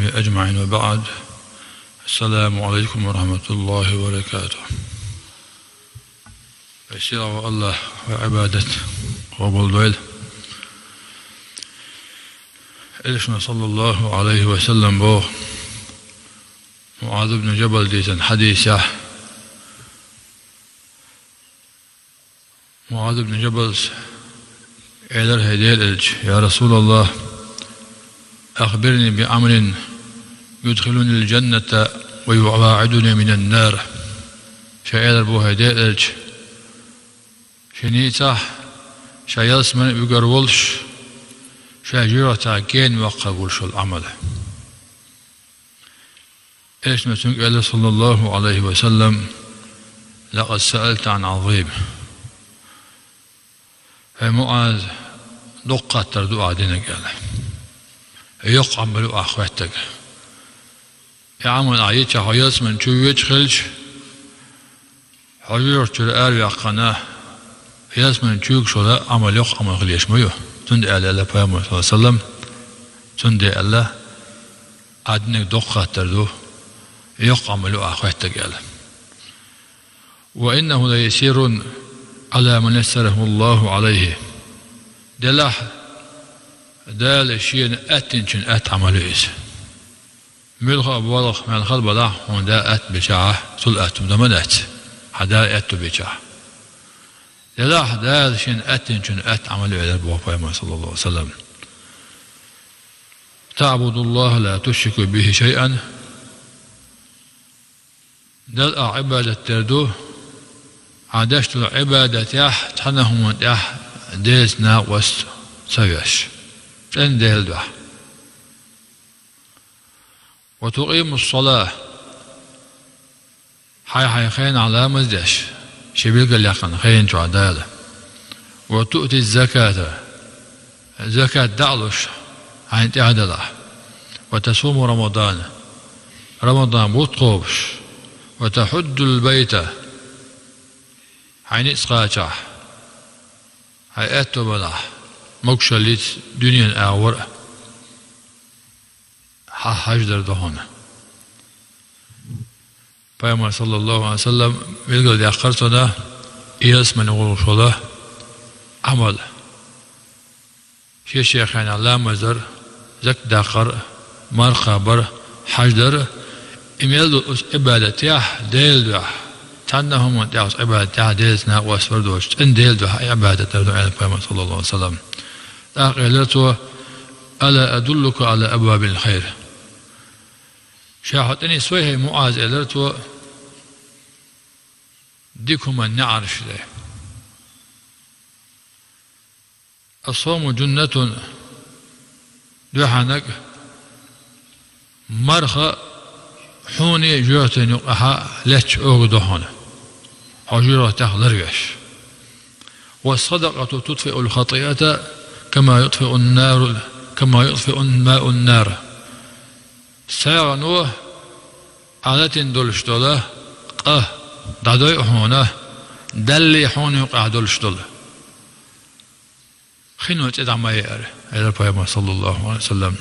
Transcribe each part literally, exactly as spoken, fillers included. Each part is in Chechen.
أجمعين وبعد. السلام عليكم ورحمة الله وبركاته. Вай сийлахь волча Аллахӏа вай Ӏибадат къобалдойла. Элчано, саллаллахӏу Ӏалайхӏи ва саллам, боху, МуӀаз ибн Джабала дийцина хьадисехь, МуӀаз ибн Джабала элира: «ХӀай Делан элча, я Расулаллахӏ, أخبرني بأمر يدخلني الجنة ويباعدني من النار». Ша элира боху: «ХӀай Делан элча, шен нийсса ша ялсамане вуьгур волуш, ша жоьжахатех гена ваккхар волуш волу Ӏамал». Элчано цуьнга элира, саллаллахӏу Ӏалайхӏи ва саллам: «لقد سألت عن عظيم». «ХӀай МуӀаз, дукха хаттар ду ахь динарг», — аьлла. «Йоккха Ӏамал ю ахь хоьттарг. И Ӏамал ахь йича, хьо ялсамане чу воьдуш хилча, хьо жоьжахати чуьра араваьккхина, ялсамане чу вуьгуш волу Ӏамал йоккха Ӏамал хила езаш ма ю». Цундела аьлла Пайхамара, саллаллахӏу Ӏалайхӏи ва саллам, цундела аьлла: «Ахь динарг дукха хаттар ду, йоккха Ӏамал ю ахь хоьттарг», — аьлла. «وإنه ليسير على من يسره الله عليه». Делахь, Дала Шена аьттинчунна атта Ӏамал ю иза. Муьлхха а болх мел хала балахь, хьуна Дала атта бичахь, цул атта хӀума дан ма дац, хьан Дала аьтто бичахь. Делахь, Дала Шена аьттинчунна атта Ӏамал ю, элира боху Пайхамара, саллаллахӏу Ӏалайхӏи ва саллам. «تعبد الله لا تشرك به شيئا». Далла ахь Ӏибадат дер ду, ахь деш долу Ӏибадатехь цхьана а хӀуманна тӀехь Делаца накъост ца веш, цӀена Дела дуьхьа. «وتقيم الصلاة», хьайн-хьайн хенахь ламаз деш, шен билгалъяьккхина хенан чохь Дала. «وتؤتي الزكاة», закат дӀа а луш, хьайна тӀехь а далахь. «وتصوم رمضان», Рамадан бутт кхобуш. «وتحج البيت», хьайн ницкъ кхачахь, хьайн аьтто балахь, могушаллица, дуьненан агӀор а, хьан хьаждар ду хьуна. Пайхамара, саллаллахӀу Ӏалайхи ва саллам, билгалдаьккхира цунна ялсамане гӀур волуш волу Ӏамал. Шен-шен хенахь ламаз дар, закат даккхар, марха бар, хьаж дар, и мел долу оцу Ӏибадатехь Делан дуьхьа, цхьанна а хӀуманна тӀехь оцу Ӏибадатехь Делаца накъост вар доцуш, цӀена Делан дуьхьа и Ӏибадат дар ду аьлла Пайхамара, саллаллахӀу Ӏалайхи ва саллам. ТӀаккха элира цо: «ألا أدلك على أبواب الخير». Ша хьо тӀе нисвой, хӀай МуӀаз, элира цо, дика хӀуманна неӀарш де. «الصوم جنة», дуьхьанаг, марха хьуна а, жоьжахатина юкъахь а лаьтташ оьгу ду хьуна, хьо жоьжахатех ларвеш. «والصدقة تطفئ الخطيئة كما يطفئ النار، كما يطفئ الماء النار». СагӀано Ӏадатина долуш долу къа дӀадойу хьуна, Даллий хьуна юкъахь долуш долу хино цӀе дӀа ма яра, элира Пайхамара, саллаллахӀу Ӏалайхи ва саллам.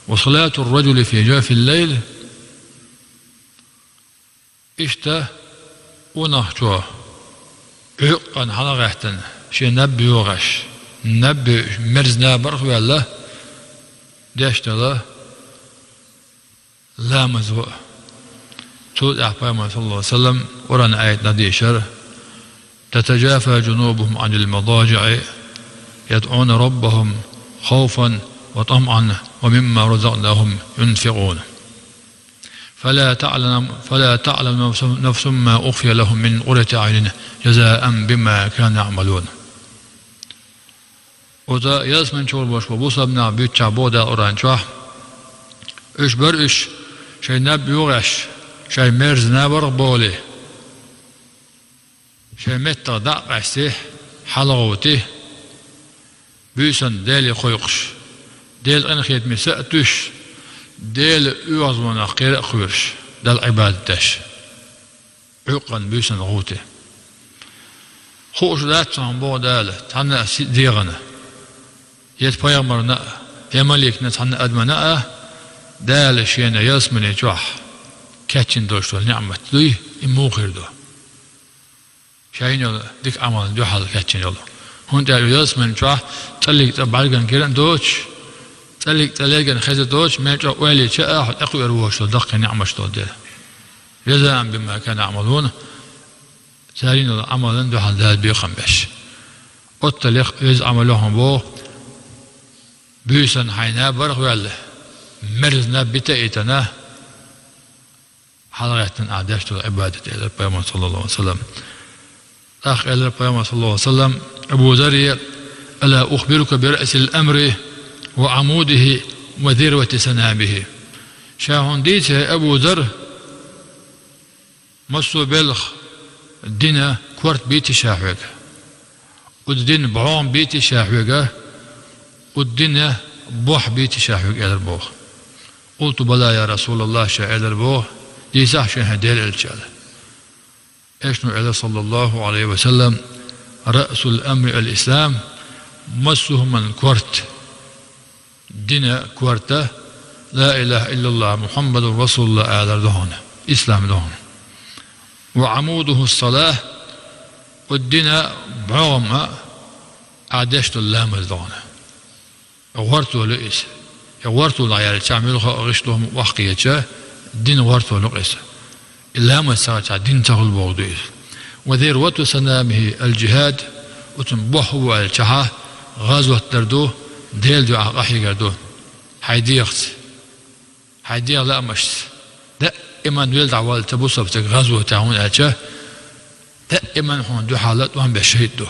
«وصلاة الرجل في جوف الليل». Иштта къонахчо, Ӏуьйкъана хьалагӀаьттина, шен наб йогӀуш, наб йоьуш, мерза набарх а ваьлла, деш долу ламаз ву. Цул тӀаьхьа Пайхамара, саллаллахӀу Ӏалайхи ва саллам, Къуръан аят дӀадийшира: «تتجافى جنوبهم عن المضاجع يدعون ربهم خوفا وطمعا ومما رزقناهم ينفقون. فلا تعلم، فلا تعلم نفس، نفس ما أخفي لهم من قرة أعين جزاء بما كانوا يعملون». Оцу ялсамане чу гӀур болуш болу бусалба нах буьйцучохь боху Дала Къуръан чохь: «Уьш бара уьш, шайн наб йогӀуш, шайн мерза набарх а болий, шайн меттах дӀа а къаьстий, хьалагӀовтий, буьйсанна Деле кхойкхуш, Делан къинхетаме са а туьйсуш, Делан оьгӀазлонах кхера а кхоьруш, Далла Ӏибадат деш». Ӏуьйкъана буьйсанна гӀовтий. Хууш дац цхьа хӀума, боху Дала, цхьанна а си-, дегӀана, я пайхамарна а, я маликна а, цхьанна а адамна а, Дала шена ялсмани чохь кечйина долуш долу ниъмат дуй, и муха хир ду? Шайна йолу дика Ӏамална дуьхьал кечйина йолу. ХӀунда аьлча ялсмани чохь цӀаллиг цӀа бӀаьргана гина а доцуш, цӀаллиг цӀа лергана хеза доцуш, мел чӀогӀа ойла йича а, хьо тӀекхуьур воцуш долу даккхий ниъматаш долу дела. Жазаан бима кану яъмалун, царна йолу Ӏамална дуьхьал Дала бекхам беш. Оццул веза Ӏамал ю хьуна боху, буьйсанна хьайн набарх а ваьлла, мерза наб бита а йитина, хьалагӀаьттина ахь деш долу Ӏибадат, элира Пайхамар, саллаллаху Ӏалайхи ва саллам. ТӀаккха элира Пайхамар, саллаллаху Ӏалайхи ва саллам, Абу Зарре: «Ала ухбирука би раъсил амри ва Ӏамудихи ва зирвати санамихи?» Ша хьуна дийций, хӀай Абу Зар, массо а белхан динан корта бийций ша хьоьга? Оцу динан бӀогӀам бийций ша хьоьга? Оцу динан бохь бийций ша хьоьга, элира боху. «Къулту бала, я Расулаллах», ша элира боху, дийцахь шена, хӀай Делан элча, аьлла. Элчано элира, саллаллаху Ӏалайхи ва саллам: «Раъсул амри ал-ислам», массо а хӀуманан корта, динан корта «Ла илаха иллаллах, Мухаммадур Расулуллах» алар ду хьуна, ислам ду хьуна. «Ва Ӏамудуху ссалах», оцу динан бӀогӀам а ахь деш долу ламаз ду хьуна. ГӀортор ю иза. И гӀортор дӀаяьлча, муьлхха а гӀишло хӀума охьакхеча, динан гӀортор ю иза. И ламаз ца хилча, дин ца хуьлу бохург ду иза. «Ва зирвату санамихи ал-джихад», оцун бохь хӀун ду аьлча, гӀазот дар ду, Делан дуьхьа къахьегар ду. Хьайн дегӀаца, хьайн дегӀан лаамашца. Даиман вел дӀаваллалц бусалба стаг гӀазотехь, хӀунда аьлча даиман хьуна дуьхьал тӀом беш шайтӀа ду.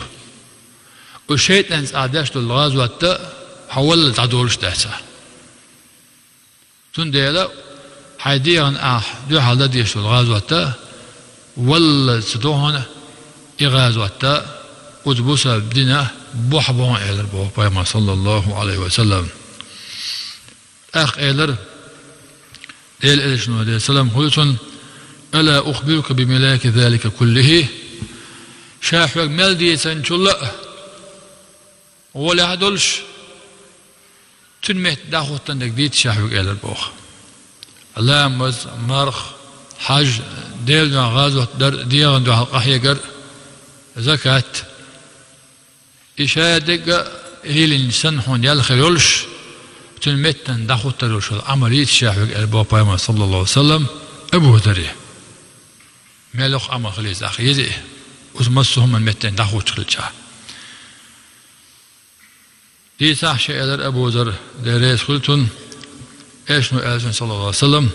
Оцу шайтӀанца ахь деш долу гӀазот а хьо валлалц дӀадолуш дац ахь. Цундела хьайн дегӀана ахь дуьхьал дан дезаш долу гӀазот а валлалц ду хьуна, и гӀазот а оцу бусалба динан бохь бу хьуна, элира боху Пайхамар, саллаллаху Ӏалайхи ва саллам. ТӀаккха элира Делан элчано, Делера салам хуьлда цунна: «Ала ухбирука би милаки залика куллихи?» Ша хьоьга мел дийцинчул а гӀолехь долуш, цуьнан метта дӀахӀуттун дерг дийций ша хьоьга, элира боху. Ламаз, марха, хьаж, Делан дуьхьа гӀазот дар, дегӀан дуьхьал къахьегар, закат. И ша дерг а лелийна санна хьуна ял хир йолуш, цуьнан меттана дӀахӀуттур йолуш йолу Ӏамал йийций ша хьоьга, элира боху Пайхамар, саллаллаху Ӏалайхи ва саллам, Абу Зарре. Мел йоккха Ӏамал хилийта ахь еза и, оцу массо а хӀуманан меттана дӀахӀуттуш хилча. Дийцахь ша, элира Абу Зар, Дела реза хуьлда цунна. Элчано аьлла цунна, саллаллаху Ӏалайхи ва саллам,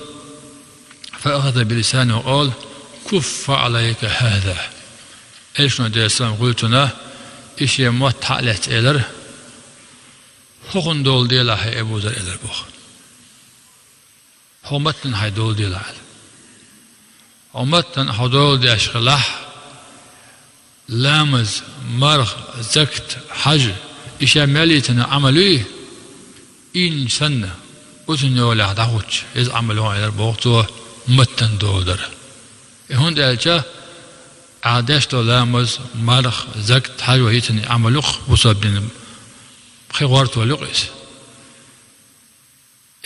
фа ахаза би лисанихи ва къала: «Куффа Ӏалайка хӀаза». Элчано, Делера салам хуьлда цунна, и шен мотт хьа а лаьцна элира: «ХӀокхунна дола делахь, хӀай Абу Зар», элира боху. «Хьо маттана хьайн дола делахь», аьлла. «Хьо маттана хьо дола деш хилахь, ламаз, марха, закат, хьаж, и ша мел йийцина Ӏамал юй, ийна санна, оцунна йолехь дӀахӀуттуш, иза Ӏамал ю хьуна», элира боху цо, маттана дола дар. И хӀунда аьлча ахь деш долу ламаз, марха, закат, хьаж вай йийцина Ӏамал ю-кх бусалба динан, пхи гӀортор ю-кх иза.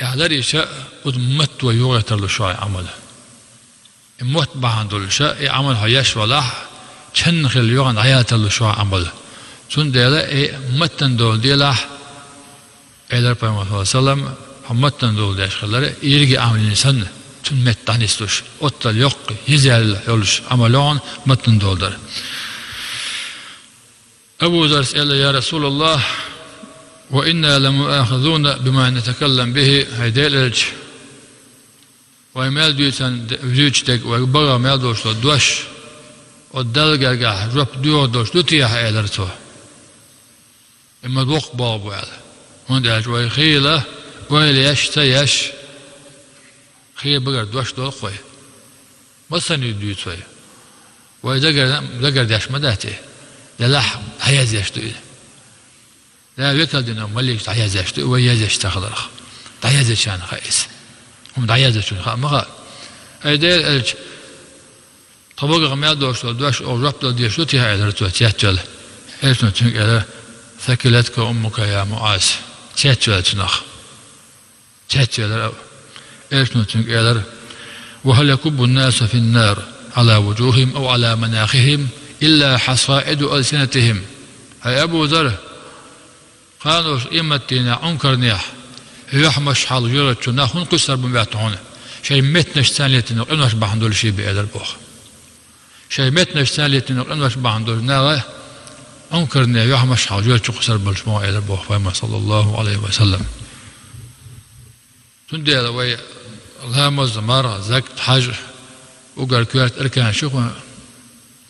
Ахь лар йича, оцу матто юхатарлуш ю хьан Ӏамал. И мотт бахьана долуш а, и Ӏамал хьо еш валахь, чанна хилла юхана дӀаятарлуш ю хьан Ӏамал. Цундела и маттана дола делахь, элира Пайхамар, саллаллаху Ӏалайхи ва саллам, хьо маттана дола деш хилар, и ерриге Ӏамал йина санна, цуьнан метта дӀанислуш, оццул йоккха, йиза ял йолуш Ӏамал ю хьуна маттана дола дар. Абу Зарра элира: «Я Расулаллах, ва инна ламуахазуна бима натакаллам бихи», хӀай Делан элча, вай мел дуьйцан де-, дуьйцуш дерг, вай багара мел долуш долу дош, оцу Далла гергахь жоп доьхур долуш ду те хьан, элира цо. И ма дукха боху бу аьлла. ХӀунда аьлча вай хийла ойла еш, ца еш, хи багара дош долу-кх вай. Массарна дуьйцу вай. Вай дагар-, дагардеш ма дац и. Делахь дӀаязъеш ду иза. Дала векал дина маликаш дӀаязъеш ду и, вай язъеш ца хиларх. ДӀаязъечарна хаьа иза. ХӀума дӀаязъечунна хаа ма хаьа. Ай Делан элча, тхан багара мел долуш долу дош оха жоп дала дезаш ду те хьан, элира цо цецвелла. Элчано цуьнга элира: «Сакилатка уммука, я МуӀаз». Цецвелла цунах. Цецвелира. Элчано цуьнга элира: «وهل يكب الناس في النار على وجوههم أو على مناخرهم إلا حصائد ألسنتهم». ХӀай Абу Зар, кханалерчу къематдийнахь Ӏункарнехь юьхьмаш хьалха жоьжахатин нах хӀунда кхуьссур бу моьтту хьуна? Шайн меттанаш царна летина къинош бахьана долуш бен элира боху. Шайн меттанаш царна летина къинош бахьана долуш наха Ӏункарнехь юьхьмаш хьалха жоьжахати чу кхуьссур болуш бу элира боху Пайхамара, саллаллаху Ӏалайхи ва саллам. Цундела вай ламаз, марха, закат, хьаж, уггар коьрта арканаш ю хьуна,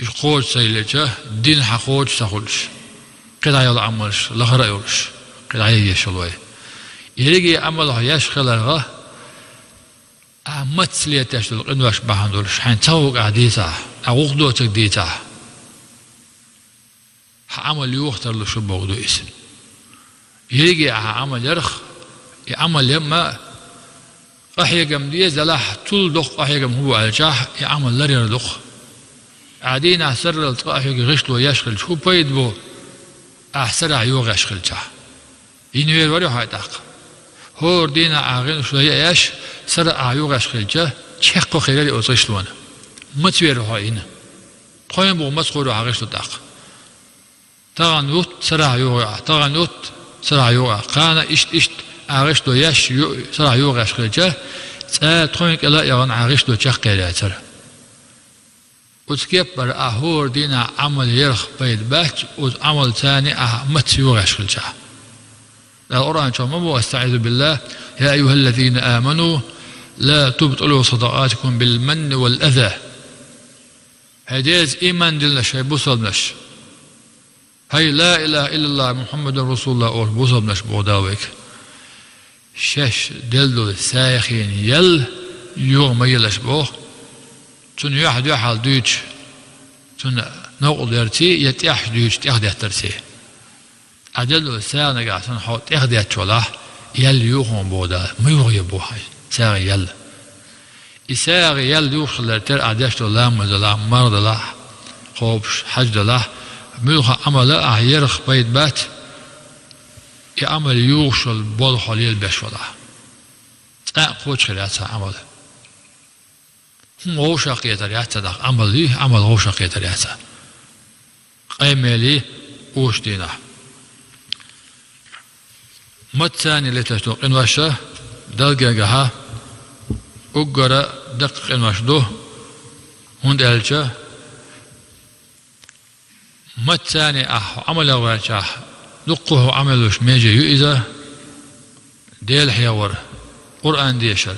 уьш кхочуш ца хилча, дин хьан кхочуш ца хуьлуш, кхидӀа йолу Ӏамалш лахара а йолуш, кхидӀа а еш йолу вай. Ерриге Ӏамал хьо еш хиларга, ахь маца летош долу къинош бахьана долуш, хьайна ца гӀу ахь дийцахь, ахь гӀуллакх доцург дийцахь, хьан Ӏамал юха тарлуш ю бохург ду иза. Ерриге ахьа Ӏамал ярх, и Ӏамал ян ма къахьегам деза делахь, цул доккха къахьегам хӀун бу аьлчахь, и Ӏамал ларъяр ду-кх. Ахьа дийнахь сарралц къа а хьоьгу гӀишло еш хилча, хӀун пайда бу ахь сарахь йогӀу еш хилчахь? Йина вер вара хьо тӀаккха? ХӀора дийнахь ахьа гӀишло еш, сарахь ахьа йогӀу еш хилча, чекхван хир яра оцу гӀишлонан. Маца вер ву хьо йина? Тхойна бу маца хир ву хьан гӀишло тӀаккха? Тахана вутта сарахь йогӀу ахь, тахана вутта сарахь йогӀу ахь. Кхана иштта-иштта ахьа гӀишло еш, ю-, сарахь йогӀу еш хилча, цкъа тхойна кӀел а яхана ахьа гӀишло чекхъяр яцара. Оцу кепара ахьа хӀора дийнахь Ӏамал ярх пайда бац, оцу Ӏамалца ахьа маца йогӀу еш хилчахь. Дала Къуръан чохь ма боху, астаӀизу биллахӀ: «يا أيها الذين آمنوا لا تبطلوا صدقاتكم بالمن والأذى». ХӀай деза ийман диллинарш, хӀай бусалбанаш! ХӀай ла илахӀа иллаллахӀ Мухьаммадун расулуллахӀ олуш бусалбанаш, боху Дала вайга. Шаьш делла долу сагӀина ял юха ма елаш боху, цунна юьхь дуьхьал дуьйцуш, цунна новкъарло дарций, я тӀехь дуьйцуш тӀехдеттарций. Ахьа делла долу сагӀа нагахь санна хьо тӀехдетташ валахь, ял юха боху Дала, ма юхае боху хьайн сагӀина ял. И сагӀина ял юха хилар тера ахьа деш долу ламаз далахь, марха далахь, кхобуш хьаж далахь, муьлхха Ӏамал а ахьа ярх пайда бац, и Ӏамал юхуш йолу болх хьо лелабеш валахь. Цкъа а кхочуш хир яц хьан Ӏамал. ХӀума вовшах кхетар яц цхьа даккха, Ӏамал, Ӏамал вовшах кхетар яц цхьа. Къемелий, оцу дийнахь. Маца летош долу къинош Далла гергахь уггар даккха къинош ду, хӀунда аьлча маца ахь хьо Ӏамал ян ваьлчахь, дуккха хьо Ӏамал йолуш меже ю иза: Дела хьехор, Къуръан дешар,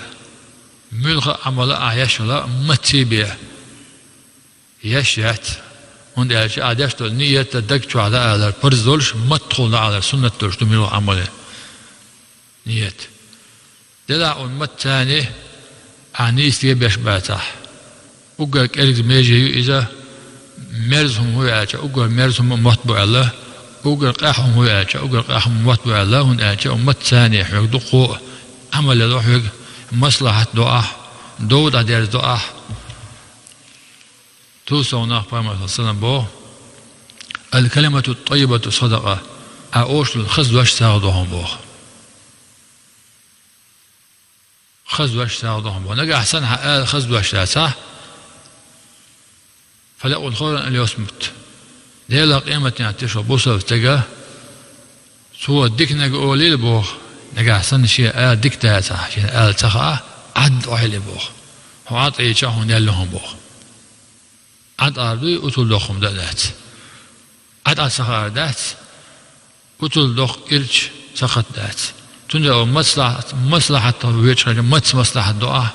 муьлхха а Ӏамал ахь еш валахь, маца бен. Еш яц, хӀунда аьлча ахь деш долу ниет даг чохь дан алар парз долуш, маттахула дан алар суннат долуш ду муьлхха Ӏамалан ниет. Делахь хьуна маца ахь нийса лебеш бацахь, уггар кӀезиг меже ю иза: мерза хӀума хӀун ю аьлча, уггар мерза хӀума мотт бу аьлла, уггар къаьхьа хӀума хӀун ю аьлча, уггар къаьхьа хӀума мотт бу аьлла, хӀунда аьлча маца хьоьга дуккха а Ӏамал ло хьоьга, маслахьат до ахь, дов дӀадерзадо ахь. Ту совнах Пайхамар, саллаллаху Ӏалайхи ва саллам, боху: «Ал-калимату ат-таййибату садакъа». Ахь оцуш долу хаза дош сагӀа ду хьуна боху. Хаза дош сагӀа ду хьуна боху. Нагахь санна хьан ала хаза дош дацахь, «фалякъул хайран ав лиясмут». Делахь къематдийнахь тешо бусалба стага, цо диканиг олийла боху, нагахь санна шен ала дика дацахь, шена ала ца хаахь, Ӏад охьайилла боху. Хьо Ӏад Ӏийча хьуна ял ю хьуна боху. Ӏад ара дуй, уцул доккха хӀума дан а дац. Ӏад Ӏа ца хаар дац, уцул доккха ирча ца кхетта дац. Цундела маслахьат, маслахьат веча хьажа, маца маслахьат до ахь.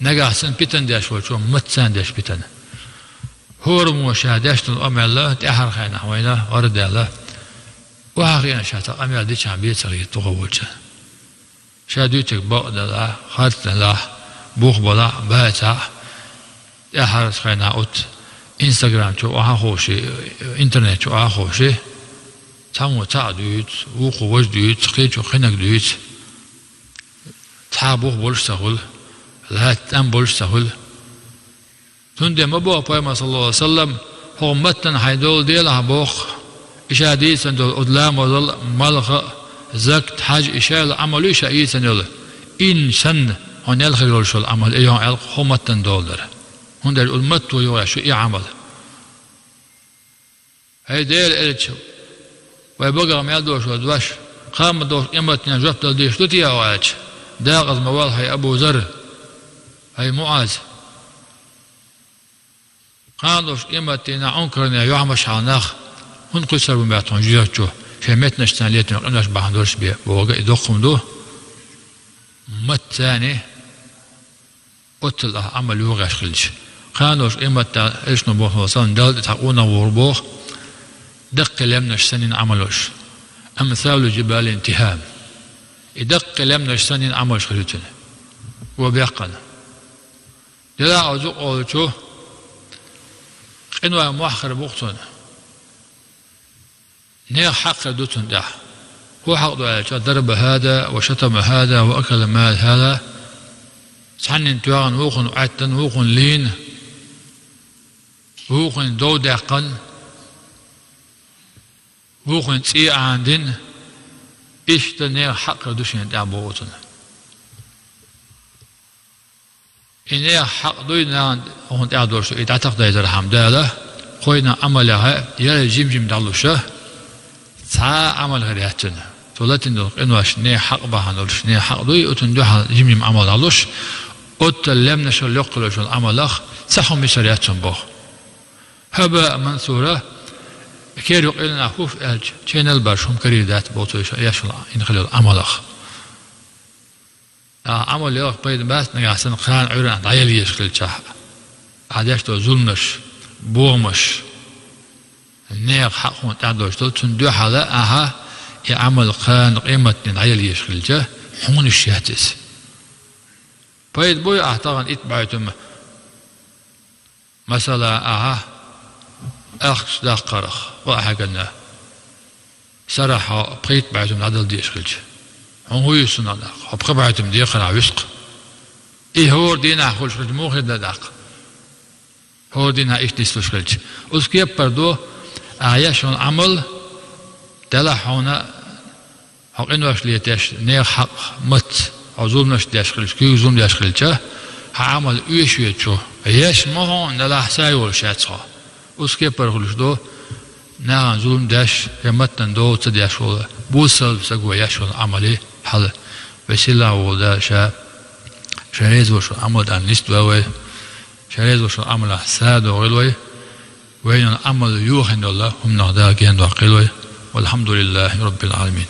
Нагахь санна питана деш волчо маца деш питана. ХӀораммо ша деш долу къамел тӀаьхьара хенахь вайна гӀарадаьлла, охьа хиъна ша цхьа къамел дичахь бен ца хета дукха волчун. Ша дуьйцург бакъ делахь, харц делахь, бух балахь, бацахь, тӀаьхьарчу хенахь оцу Instagram чу охьа а ховший, интернет чу охьа а ховший, цхьаммо цхьаъ дуьйцу, вукхо важа дуьйцу, кхечо кхиниг дуьйцу. Цхьа бух болуш ца хуьлу, лаьтта тӀам болуш ца хуьлу. Цундела ма боху Пайхамар, саллаллаху Ӏалайхи ва саллам: «ХӀокху маттана хьайн долу делахь», – боху, и ша дийцина долу оцу ламазал, малха, закат, хьаж, и ша йолу Ӏамал ю ша йийцина йолу, инса санна, Хьо нел хир йолуш йолу Ӏамал, и йохан аьлла, хӀун маттана долу дара? ХӀунда аьлча улла матто йогӀу шу и Ӏамал. ХӀай Делан элча, вай багах мел долуш вай дош, кхана долуш къематдийнахь жоп дала дезаш ду те хьо аьлча, декъаза ма вала, хӀай Абу Зар, хӀай МуӀаз. Кхана долуш къематдийнахь Ӏункарне йохьамаш хьал нах, хӀунда кхуьссур бу моьтту хьуна жоьжахати чу, шайн меттанаш царна летийна къинош бахьана долуш бен, бохург и доккха хӀума ду. Маттане оццул ахь Ӏамал йохош хилча. Кхана долуш къематдийнахь элчано боху санна, Далла тӀе цхьа къонах вогӀур боху, даккхий лаьмнаш санна йина Ӏамалш. Амсалу жибалин тихам. И даккхий лаьмнаш санна йина Ӏамалш хир ю цуьнан. Вон баьккхина. Делахь а зукъолчу къинойн мохь хир бу-кх цунна. Нехан хьакъ хир ду цунна тӀехь. ХӀун хьакъ ду аьлча, дараба хӀаза ва шатама хӀаза ва акала мала хӀаза. Цхьаннан тоьхна, вукхунна Ӏеттина, вукхунна лийна, вукхунна дов даьккхина, вукхунна цӀий Ӏанадина. Иштта нехан хьакъ хир ду шена тӀехь боху цунна. И нехан хьакъ дуй, нахана хӀунда тӀехь долуш ду, и дӀатакхадайтархьама Дала, кхойна Ӏамалеха яра жим-жим дӀалуша, цхьа а Ӏамал хир яц цуьнан. Цо латийна долу къинош нехан хьакъ бахьана долуш, нехан хьакъ дуй, оцунна дуьхьал жим-жим Ӏамал дӀалуш, оццул лаьмнашал йоккхуш йолу Ӏамалах цхьа хӀума йисар яц цунна боху. ХӀаба мансура, кер ю къинойх хӀуф аьлча, ченал барш хӀума карийр дац боху цо еш йолу, йина хилла йолу Ӏамалах. Ахь Ӏамал ялх пайда бац, нагахь санна кхана Ӏуьйранна дӀаяла езаш хилчахь, ахь деш долу зуламаш, бохамаш, нехан хьакъ хьуна тӀехь долуш долу, цунна дуьхьал ахьа и Ӏамал кхана къематдийнахь дӀаяла езаш хилча, хьуна йиш яц иза. Пайда буй ахь тахана итт бӀоьтам? Масала, ахьа ахча даккхарх къа а хьегна, сарахь хьо пхийтта бӀоьтам дӀадала дезаш хилча, хьуна хӀун ю цунах даккха? Хьо пхи бӀоьтам дехар ахь вуьсу-кх. И хӀора дийнахь хуьлуш хилча, муха хир дан даккха? ХӀора дийнахь иштта нислуш хилча. Оцу кепара ду, ахь еш йолу Ӏамал, делахь хьуна, хьо къинош летош, нехан хьакъ, мац, хьо зуламаш деш хилча, куьйга зулам деш хилча, хьан Ӏамал оьшуьйтуш ву, еш ма хьуна, делахь сай волуш яц хьо. Оцу кепара хуьлуш ду, нахана зулам деш, я маттана дов ца деш волу, бусалба стага еш йолу Ӏамале хьал. Веза-сийлахь волу Дала ша, ша реза волуш волу Ӏамал дан нисдойла вай, ша реза волуш волу Ӏамалехь сов догӀийла вай. Вайна Ӏамал йохийна долу хӀуманах Дала гена доккхийла вай. Валхьамдулиллахьи Раббил Ӏаламин.